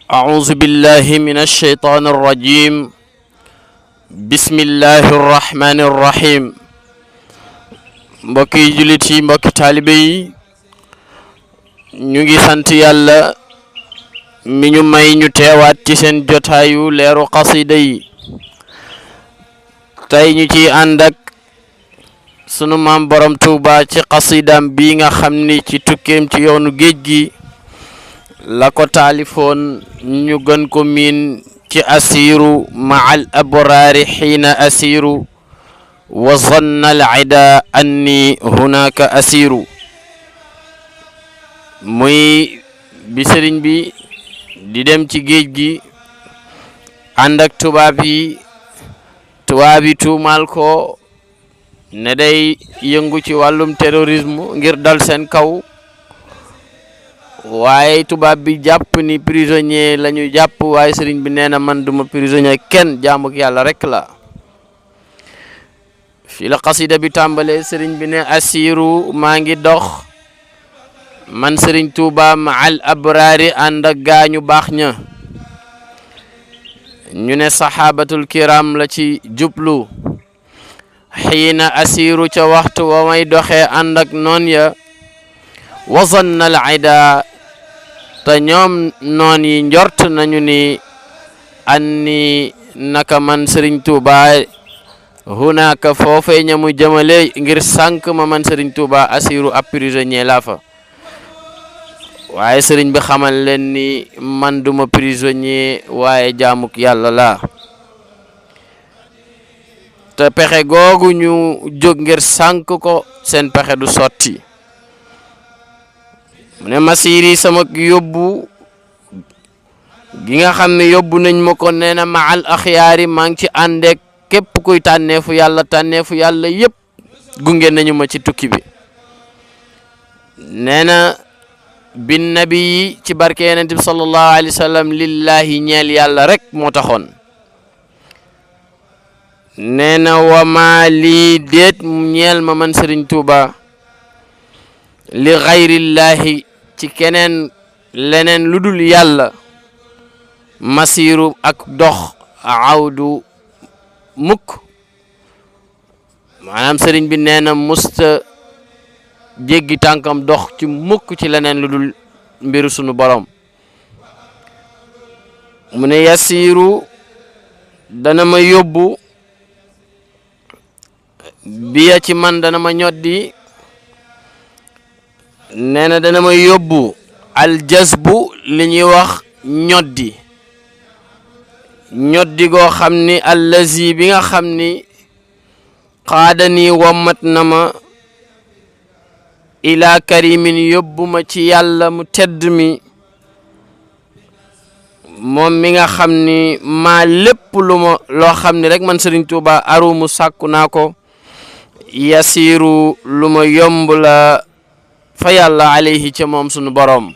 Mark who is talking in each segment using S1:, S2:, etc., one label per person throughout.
S1: أعوذ بالله من الشيطان الرجيم بسم الله الرحمن الرحيم mbokki jullit yi mbokki taalibe yi ñu ngi sant yàlla mi ñu may ñu teewaat ci seen jotaayu leeru xasida yi tey ñu ci ànd ak sunu maam borom Tuuba ci xasidaam bi nga xam ni ci tukkeem ci yoonu géej gi la ko taalifoon ñu gën ko miin ci asiru maa al abraari xiina asiru wa zanna al ida anni hunaka asiru muy bi sëriñ bi di dem ci géej gi ànd ak tubaab yi tuumaal ko ne day yëngu ci wàllum terrorisme ngir dal seen kaw waaye tubaab bi jàpp ni prisonnier la ñu jàpp waaye sëriñ bi nee na man duma prisonnier kenn jaamuk yàlla rek la fii la xasida bi tàmbalee sëriñ bi ne asiru maa ngi dox man sëriñ Tuuba ma al abraari ànd ak gaañu baax ña ñu ne saxaabatul kiram la ci jublu xiina asiru ca waxtu wa may doxee ànd ak noon ya wazanna al ida te ñoom noon yi njort nañu ni anni naka man sëriñ Tuuba hunaka foofee ñamu jëmale ngir sànq ma man sëriñ Tuuba asiru ab prisonnier laa fa waaye sëriñ bi xamal leen ni man duma prisonnier waaye jaamuk yàlla laa te pexe googu ñu jóg ngir sànq ko seen pexe du sotti mu ne masiri sama yóbbu gi nga xam ne yóbbu nañ ma ko nee na maal axyaari maa ngi ci àndeek képp kuy tànneefu yàlla yépp gunge nañu ma ci tukki bi nee na bin nabi yi ci barke yonent bi sallallahu alayhi wa sallam lillahi ñeel yàlla rek moo taxoon nee na wama lii déet ñeel ma man Sëriñ Tuuba li xayrillahi ci keneen leneen lu dul yàlla masiru ak dox awdu mukk maanaam sëriñ bi nee na musta jéggi tànkam dox ci mukk ci leneen lu dul mbiru sunu borom mu ne yasiru dana ma yóbbu biya ci man dana ma ñoddi nee na dana ma yóbbu aljazbu li ñuy wax ñoddi goo xam ni allazi bi nga xam ni xaadani wommat na ma ila karimin yóbbu ma ci yàlla mu tedd mi moom mi nga xam ni maa lépp loo xam ni rek man Sëriñ Tuuba arumu sàkku naa ko yasiru lu ma yomb la fa yàlla alayhi ca moom sunu boroom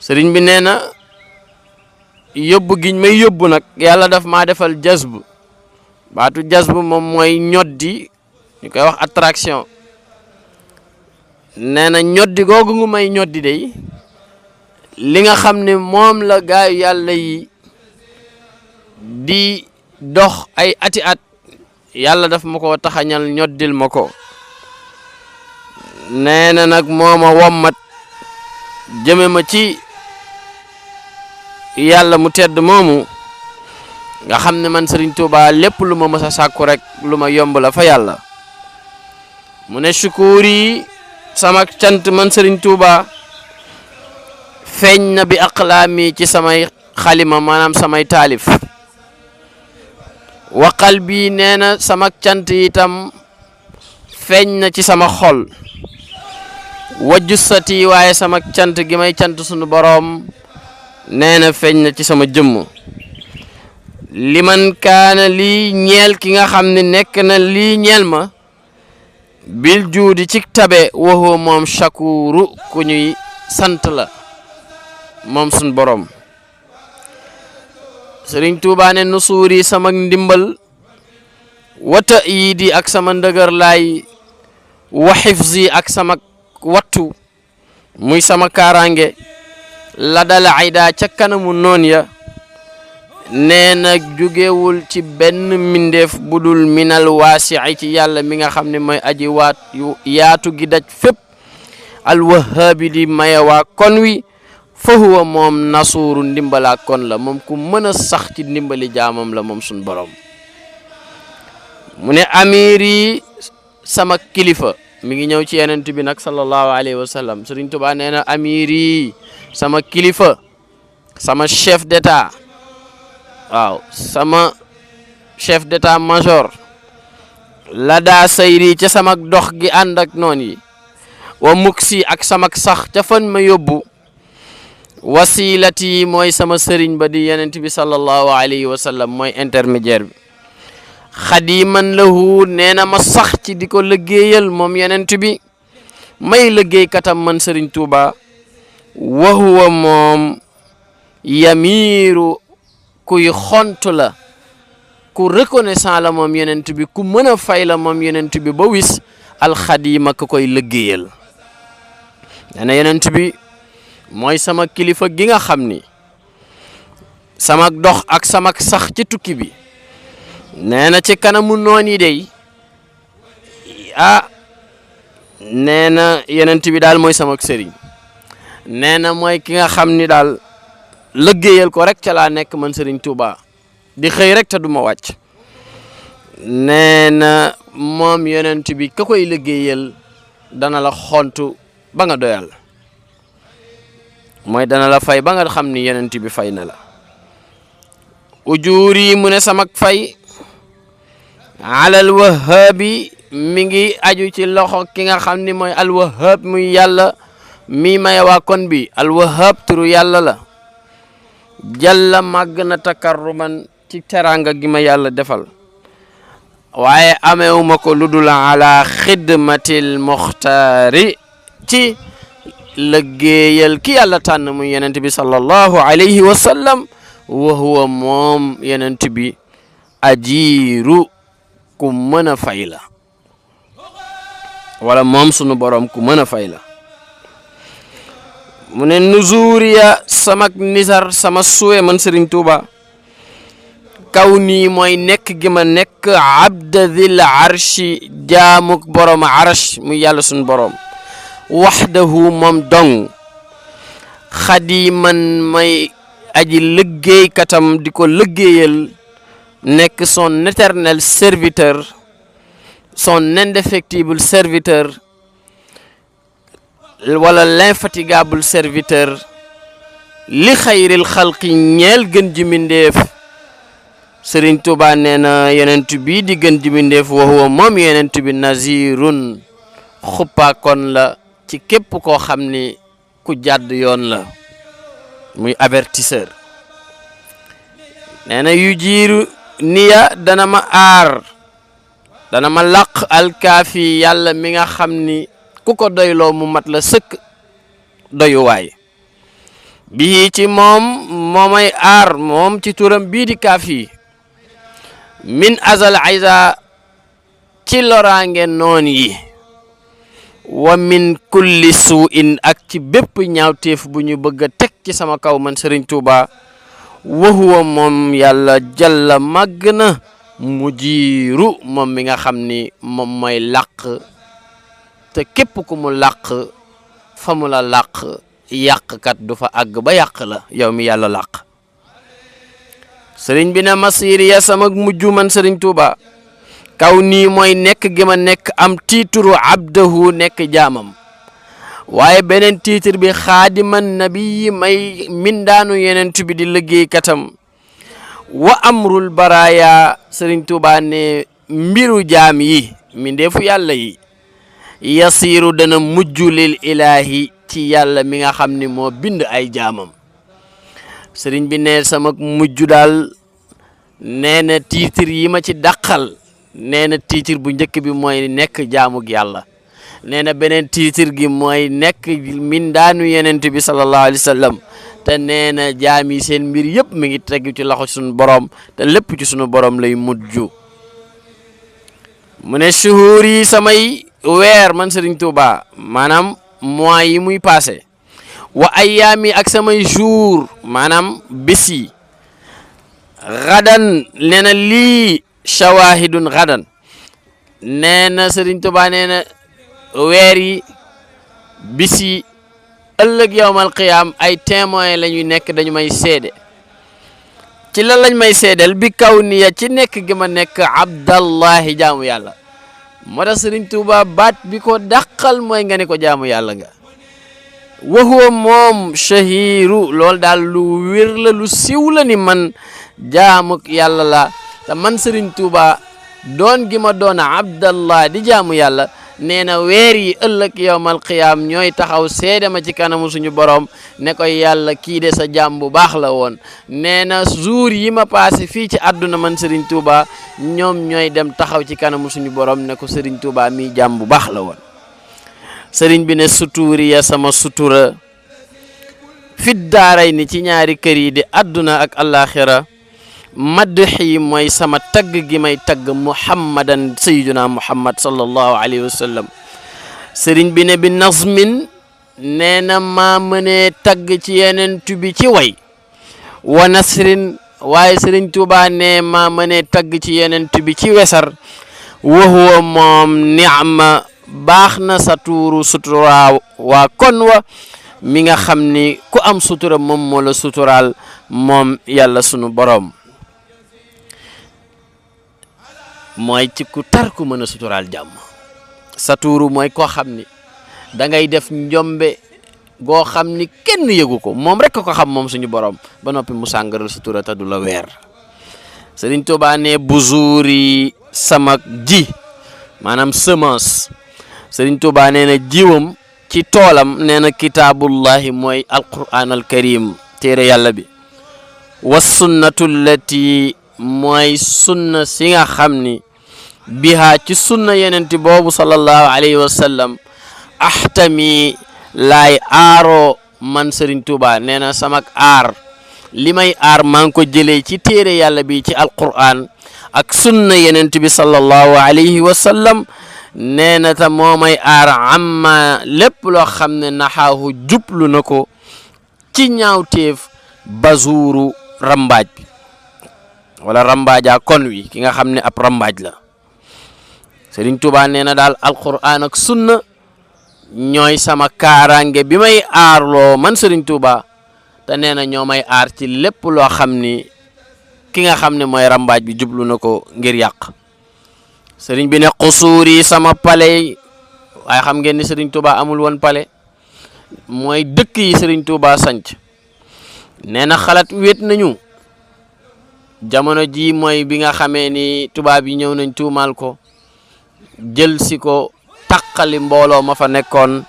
S1: sëriñ bi nee na yóbbu giñ may yóbbu nag yàlla daf maa defal jazb baatu jazb moom mooy ñoddi ñu koy wax attraction nee na ñoddi googu ngu may ñoddi day li nga xam ne moom la gaayu yàlla yi di dox ay ati at yàlla daf ma ko taxañal ñoddil ma ko nee na nag mooma wommat jëme ma ci yàlla mu tedd moomu nga xam ne man Sëriñ Tuuba lépp lu ma mës a sàkku rek lu ma yomb la fa yàlla mu ne shukuuri sama cant man Sëriñ Tuuba feeñ na bi aqlaami ci samay xalima maanaam samay taalif wa qalbi nee na sama cant itam feeñ na ci sama xol wa jussati waaye sama cant gi may cant sunu boroom nee na feeñ na ci sama jëmm liman kaana lii ñeel ki nga xam ne nekk na lii ñeel ma bil juudi ci tabe waxoo moom shakuru ku ñuy sant la moom sunu boroom Sëriñ Tuuba ne nusuuri sama ndimbal wa ta'yiidi ak sama ndëgër laay wa xifzi ak sama wattu muy sama kaaraange la dal ayda ca kanamu noon ya nee na jugewul ci benn mindeef budul minal waasi'i ci yàlla mi nga xam ne mooy aji waat yaatu gi daj fépp alwahaabi di mayawaa kon wi fa huwa moom nasuuru ndimbalaa kon la moom ku mën a sax ci ndimbali jaamam la moom sun borom mu ne amir yi sama kilifa mi ngi ñëw ci yenent bi nag sallallahu alayhi wa sallam Sëriñ Tuubaa nee na amir yi sama kilifa sama chef d'état waaw sama chef d'état major la daa sayri ca sama dox gi ànd ak noon yi wa muksi ak samak sax ca fan ma yóbbu wasilati mooy sama sëriñ ba di yenent bi sallallahu alayhi wa sallam mooy intermédiaire bi xadiman lahu nee na ma sax ci di ko liggéeyal moom yenent bi may liggéey katam man Sëriñ Tuuba wa huwa moom yamiiru kuy xont la ku reconnaissant la moom yenent bi ku mën a fay la moom yenent bi ba wis alxadima ku koy liggéeyal nee na yenent bi mooy sama kilifa gi nga xam ni sama dox ak sama sax ci tukki bi nee na ci kanamu noon yi dey nee na yenent bi daal mooy sama sëriñ nee na mooy ki nga xam ni daal liggéeyal ko rek ca laa nekk man Sëriñ Tuuba di xëy rek te duma wàcc nee na moom yenent bi ka koy liggéeyal dana la xontu ba nga doyal mooy dana la fay ba nga xam ni yenent bi fay na la ujuuri mu ne samak fay alal wahaabi mi ngi aju ci loxo ki nga xam ni mooy alwahaab muy yàlla mi maye waa kon bi alwahaab turu yàlla la jalla màgg na takarruman ci teranga gi ma yàlla defal waaye amewuma ko lu dul ala xidmatil muxtaari ci liggéeyal ki yàlla tànn muy yenent bi sallallahu alayhi wa sallam wa huwa moom yenent bi ajiiru ku mën a fay la wala moom sunu borom ku mën a fay la mu ne nuzuuriya samak nisar sama suwe man Sëriñ Tuuba kaw nii mooy nekk gi ma nekk abda dhil arshi jaamuk borom arsh muy yàlla sunu borom waxdahu moom dong xadiman may aji liggéey katam di ko liggéeyal nekk son éternel serviteur son indéfectible serviteur wala l'infatigable serviteur li xayril xalqi ñeel gën ji mindeef Sëriñ Tuuba nee na yenent bi di gën ji mindeef wa huwa moom yenent bi nazirun xuppaakoon la ci képp koo xam ni ku jàdd yoon la muy avertisseur nee na yu jiiru niya dana ma aar dana ma laq alkaafi yàlla mi nga xam ni ku ko doyloo mu mat la sëkk doyuwaay bii ci moom moomay aar moom ci turam bii di kaafi min azal ayza ci loraange noon yi wa min kulli su'in ak ci bépp ñaawteef bu ñu bëgg a teg ci sama kaw man Sëriñ Tuuba wa huwa moom yàlla jalla màgg na mujiiru moom mi nga xam ni moom mooy làq te képp ku mu làq fa mu la làq yàqkat du fa àgg ba yàq la yow mi yàlla làq sëriñ bi ne masiriya sama mujj man Sëriñ Tuuba kaw nii mooy nekk gi ma nekk am tiituru abdahu nekk jaamam waaye beneen tiitir bi xaadiman nabi may mindaanu yenent bi di liggéey katam wa amrul baraya Sëriñ Tuuba ne mbiru jaam yi mindeefu yàlla yi yasiru dana mujj lil ilaahi ci yàlla mi nga xam ni moo bind ay jaamam sëriñ bi ne sama mujj daal nee na tiitir yi ma ci dàqal nee na tiitir bu njëkk bi mooy nekk jaamug yàlla nee na beneen tiitir gi mooy nekk mindaanu yenent bi sallallahu alayhi wa sallam te nee na jaam yi seen mbir yëpp mi ngi tegu ci loxo sunu borom te lépp ci sunu borom lay mujj mu ne shuhur yi samay weer man Sëriñ Tuuba maanaam mois yi muy passé wa ayaami ak samay jour maanaam bés yi gadan nee na lii shawahidun gadan nee na Sëriñ Tuubaa nee na weer yi bis yi ëllëg yawmal qiyaam ay témoin la ñuy nekk dañu may seede ci lan lañ may seedeel bi kaw niya ci nekk gi ma nekk abdallahi jaamu yàlla moo tax Sëriñ Tuubaa baat bi ko dàqal mooy nga ne ko jaamu yàlla nga wa huwa moom shahiru loolu daal lu wér la lu siw la ni man jaamu yàlla la te man Sëriñ Tuubaa doon gi ma doon abdallah di jaamu yàlla nee na weer yi ëllëg yawmal qiyaam ñooy taxaw seede ma ci kanamu suñu borom ne ko yàlla kii de sa jaam bu baax la woon nee na jour yi ma passé fii ci àdduna man Serigne Touba ñoom ñooy dem taxaw ci kanamu suñu borom ne ko Serigne Touba mii jaam bu baax la woon Serigne bi ne suturiya sama sutura fit daaray ni ci ñaari kër yi di àdduna ak àllaaxira madhi mooy sama tagg gi may tagg muhammadan sayyiduna muhammad sallallahu alayhi wa sallam sëriñ bi ne bi nazmin nee na maa mënee tagg ci yeneen tubi ci way wa nasrin waaye sëriñ Tuubaa ne maa mënee tagg ci yeneen tubi ci wesar wa huwa moom ni'ma baax na sa tuuru sutura waa kon wa mi nga xam ni ku am sutura moom moo la suturaal moom yàlla sunu borom mooy ci ku tar ku mën a suturaal jàmm sa tuuru mooy koo xam ni da ngay def njombe goo xam ni kenn yëgu ko moom rek ko xam moom suñu borom ba noppi mu sàngaral sutura te du la weer Sëriñ Tuubaa ne buzuuri sama ji maanaam semence Sëriñ Tuubaa nee na jiwam ci toolam nee na kitaabullahi mooy alquran al karim téere yàlla bi wa sunnatu allati mooy sunna si nga xam ni bihaa ci sunna yenenti boobu sallallahu alayhi wa sallam ahtami laay aaroo man Sëriñ Tuubaa nee na samak aar li may aar maa ngi ko jëlee ci téere yàlla bi ci alquran ak sunna yenent bi sallallahu alayhi wa sallam nee na ta moo may aar amma lépp loo xam ne naxaahu jublu na ko ci ñaawteef bazuuru rambaaj bi wala rambaajaa kon wi ki nga xam ne ab rambaaj la Sëriñ Tuubaa nee na daal alquran ak sunna ñooy sama kaaraange bi may aarloo man Sëriñ Tuubaa te nee na ñoo may aar ci lépp loo xam ni ki nga xam ne mooy rambaaj bi jublu na ko ngir yàq sëriñ bi ne xusuuri sama pale waaye xam ngeen ni Sëriñ Tuubaa amul woon pale mooy dëkk yi Sëriñ Tuubaa sanc nee na xalaat wéet nañu jamono ji mooy bi nga xamee ni tubaab yi ñëw nañ tuumaal ko jël si ko taqali mbooloo ma fa nekkoon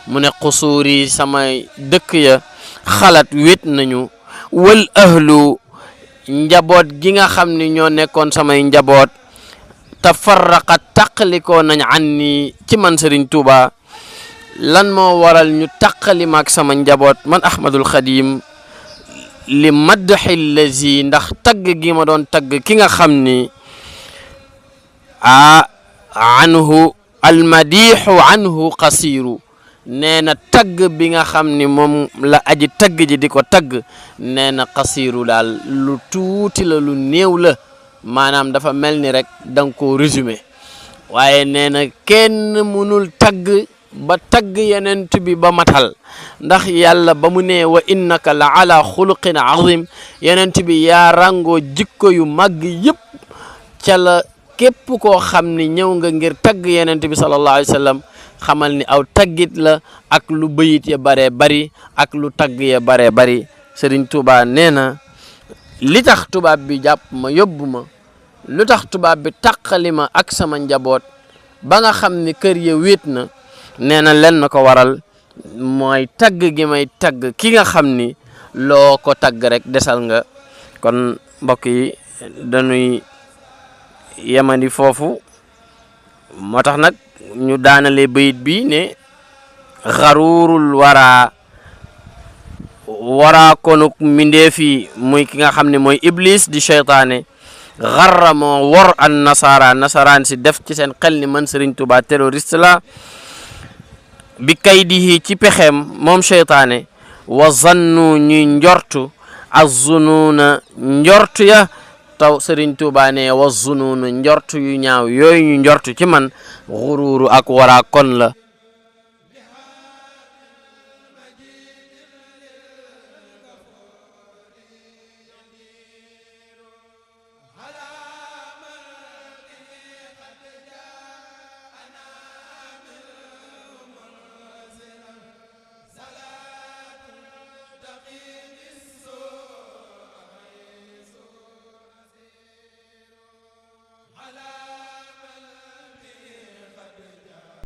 S1: mu ne xusuuri samay dëkk ya xalaat wét nañu wal ahlu njaboot gi nga xam ni ñoo nekkoon samay njaboot tafarraqat taqalikoo nañ an ni ci man Sëriñ Tuubaa lan moo waral ñu taqali maag sama njaboot man Ahmadul Xadim li madxi lazi ndax tagg gi ma doon tagg ki nga xam ni anhu almadixu anhu qasiru nee na tagg bi nga xam ni moom la aji tagg ji di ko tagg nee na qasiru daal lu tuuti la lu néew la maanaam dafa mel ni rek da nga koo résumé waaye nee na kenn mënul tagg ba tagg yenent bi ba matal ndax yàlla ba mu ne wa innaka la ala xuluqin azim yenent bi yaa rangoo jikko yu màgg yëpp ca la képp koo xam ni ñëw nga ngir tagg yenent bi sallallahu alayhi wa sallam xamal ni aw taggit la ak lu bëyit ya baree bari ak lu tagg ya baree bari Sëriñ Tuubaa nee na li tax tubaab bi jàpp ma yóbbu ma lu tax tubaab bi taqali ma ak sama njaboot ba nga xam ni kër ya wéet na nee na len na ko waral mooy tagg gi may tagg ki nga xam ni loo ko tagg rek desal nga kon mbokk yi dañuy yemandi foofu moo tax nag ñu daanale bayit bi ne xaruurul waraa konuk mindeefi muy ki nga xam ne mooy iblis di cheytaane xarra moo wor an nasaraan si def ci seen xel ni man Sëriñ Tuubaa terroriste la bi kaydihi ci pexeem moom cheytaane wa zannu ñuy njortu azzunuuna njortu ya taw Sëriñ Tuubaa ne wa zunuuna njortu yu ñaaw yooyu ñu njortu ci man xuruuru ak waraa kon la